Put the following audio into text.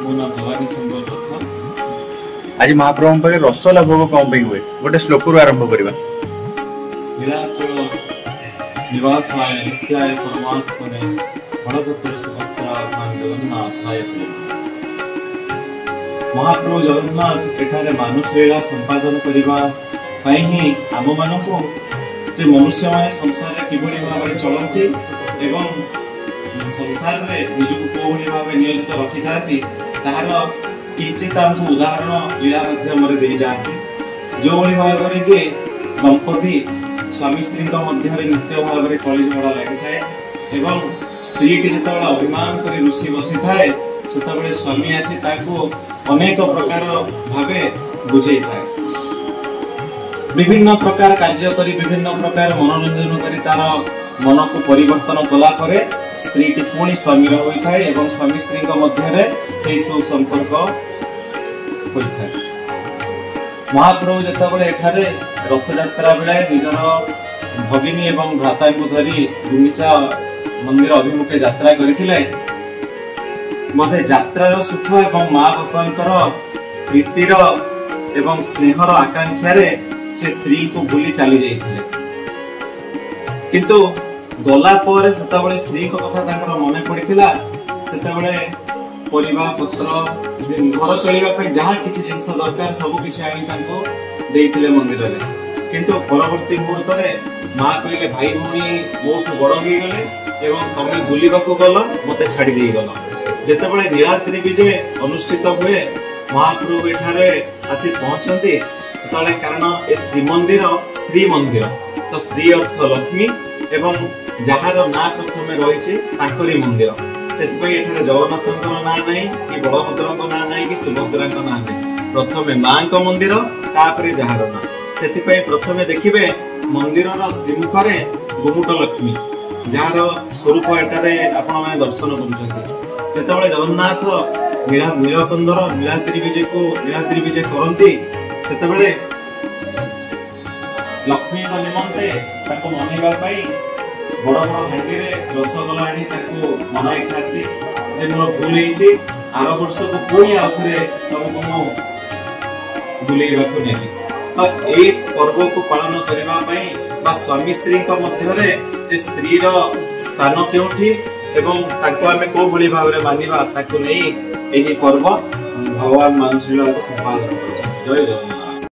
ମୋ ନାଁ ଭବାନୀ ଶଙ୍କର ରଥ। ଆଜି ମହାପ୍ରଭୁଙ୍କ ପାଖରେ ରସଗୋଲା ଭୋଗ କଣ ପାଇଁ ହୁଏ? ଗୋଟେ ଶ୍ଲୋକରୁ ଆରମ୍ଭ କରିବା। ନୀଳାଚଳ ନିବାସାୟ ନିତ୍ୟାୟ ପରମାତ୍ମନେ ବଳଭଦ୍ର ସୁଭଦ୍ରାଭ୍ୟାଂ ଜଗନ୍ନାଥାୟ ପ୍ରେମ। ମହାପ୍ରଭୁ ଜଗନ୍ନାଥ ଏଠାରେ ମାନୁଷ ଲୀଳା ସମ୍ପାଦନ କରିବା ପାଇଁ ହିଁ ଆମମାନଙ୍କୁ ଯେ ମନୁଷ୍ୟମାନେ ସଂସାରରେ କିଭଳି ଭାବରେ ଚଳନ୍ତି ଏବଂ ସଂସାରରେ ନିଜକୁ କୋଉଭଳି ଭାବେ ନିୟୋଜିତ ରଖିଥାନ୍ତି ତାହାର କିଞ୍ଚିତ ଆମକୁ ଉଦାହରଣ ଲୀଳା ମାଧ୍ୟମରେ ଦେଇଯାଆନ୍ତି। ଯେଉଁଭଳି ଭାବରେ କି ଦମ୍ପତି ସ୍ୱାମୀ ସ୍ତ୍ରୀଙ୍କ ମଧ୍ୟରେ ନିତ୍ୟ ଭାବରେ କଳି ଝଗଡ଼ା ଲାଗିଥାଏ ଏବଂ ସ୍ତ୍ରୀଟି ଯେତେବେଳେ ଅଭିମାନ କରି ରୁଷି ବସିଥାଏ ସେତେବେଳେ ସ୍ୱାମୀ ଆସି ତାକୁ ଅନେକ ପ୍ରକାର ଭାବେ ବୁଝେଇଥାଏ। ବିଭିନ୍ନ ପ୍ରକାର କାର୍ଯ୍ୟ କରି ବିଭିନ୍ନ ପ୍ରକାର ମନୋରଞ୍ଜନ କରି ତାର ମନକୁ ପରିବର୍ତ୍ତନ କଲା ପରେ ସ୍ତ୍ରୀଟି ପୁଣି ସ୍ୱାମୀର ହୋଇଥାଏ ଏବଂ ସ୍ୱାମୀ ସ୍ତ୍ରୀଙ୍କ ମଧ୍ୟରେ ସେଇ ସୁସମ୍ପର୍କ ହୋଇଥାଏ। ମହାପ୍ରଭୁ ଯେତେବେଳେ ଏଠାରେ ରଥଯାତ୍ରା ବେଳେ ନିଜର ଭଗିନୀ ଏବଂ ଭ୍ରାତାଙ୍କୁ ଧରି ଗୁଣ୍ଡିଚା ମନ୍ଦିର ଅଭିମୁଖେ ଯାତ୍ରା କରିଥିଲେ, ବୋଧେ ଯାତ୍ରାର ସୁଖ ଏବଂ ମା ବାପାଙ୍କର ପ୍ରୀତିର ଏବଂ ସ୍ନେହର ଆକାଂକ୍ଷାରେ ସେ ସ୍ତ୍ରୀଙ୍କୁ ଭୁଲି ଚାଲି ଯାଇଥିଲେ। କିନ୍ତୁ ଗଲା ପରେ ସେତେବେଳେ ସ୍ତ୍ରୀଙ୍କ କଥା ତାଙ୍କର ମନେ ପଡିଥିଲା। ସେତେବେଳେ ପରିବା ପତ୍ର, ଘର ଚଳିବା ପାଇଁ ଯାହା କିଛି ଜିନିଷ ଦରକାର ସବୁ କିଛି ଆଣି ତାଙ୍କୁ ଦେଇଥିଲେ ମନ୍ଦିରରେ। କିନ୍ତୁ ପରବର୍ତ୍ତୀ ମୁହୂର୍ତ୍ତରେ ମା କହିଲେ, ଭାଇ ଭଉଣୀ ମୋଠୁ ବଡ ହେଇଗଲେ ଏବଂ ତମେ ବୁଲିବାକୁ ଗଲ, ମତେ ଛାଡି ଦେଇଗଲ। ଯେତେବେଳେ ନୀଳାଦ୍ରି ବିଜେ ଅନୁଷ୍ଠିତ ହୁଏ, ମହାପ୍ରଭୁ ଏଠାରେ ଆସି ପହଞ୍ଚନ୍ତି ସେତେବେଳେ, କାରଣ ଏ ଶ୍ରୀମନ୍ଦିର ଶ୍ରୀ ମନ୍ଦିର, ତ ଶ୍ରୀ ଅର୍ଥ ଲକ୍ଷ୍ମୀ ଏବଂ ଯାହାର ନାଁ ପ୍ରଥମେ ରହିଛି ତାଙ୍କରି ମନ୍ଦିର। ସେଥିପାଇଁ ଏଠାରେ ଜଗନ୍ନାଥଙ୍କର ନାଁ ନାହିଁ କି ବଳଭଦ୍ରଙ୍କ ନାଁ ନାହିଁ କି ସୁଭଦ୍ରାଙ୍କ ନାଁ ନାହିଁ। ପ୍ରଥମେ ମାଙ୍କ ମନ୍ଦିର, ତାପରେ ଯାହାର ନାଁ। ସେଥିପାଇଁ ପ୍ରଥମେ ଦେଖିବେ ମନ୍ଦିରର ଶ୍ରୀମୁଖରେ ଗୁମୁଟ ଲକ୍ଷ୍ମୀ, ଯାହାର ସ୍ୱରୂପ ଏଠାରେ ଆପଣମାନେ ଦର୍ଶନ କରୁଛନ୍ତି। ଯେତେବେଳେ ଜଗନ୍ନାଥ ନୀଳକନ୍ଦର ନୀଳାଦ୍ରି ବିଜେ କରନ୍ତି, ସେତେବେଳେ ଲକ୍ଷ୍ମୀଙ୍କ ନିମନ୍ତେ ତାକୁ ମନେଇବା ପାଇଁ ବଡ ବଡ ହାଣ୍ଡିରେ ରସଗୋଲା ଆଣି ତାକୁ ମନାଇଥାନ୍ତି ଯେ ମୋର ଭୁଲ ହେଇଛି, ଆର ବର୍ଷକୁ ପୁଣି ଆଉଥରେ ତମକୁ ମୁଁ ବୁଲେଇବାକୁ ନେବି। ତ ଏଇ ପର୍ବକୁ ପାଳନ କରିବା ପାଇଁ ବା ସ୍ୱାମୀ ସ୍ତ୍ରୀଙ୍କ ମଧ୍ୟରେ ଯେ ସ୍ତ୍ରୀର ସ୍ଥାନ କେଉଁଠି ଏବଂ ତାକୁ ଆମେ କୋଉ ଭଳି ଭାବରେ ମାନିବା, ତାକୁ ନେଇ ଏହି ପର୍ବ ଭଗବାନ ମାନୁଷ ଲୀଳାକୁ ସମ୍ପାଦନ କରୁଛନ୍ତି। ଜୟ ଜଗନ୍ନାଥ।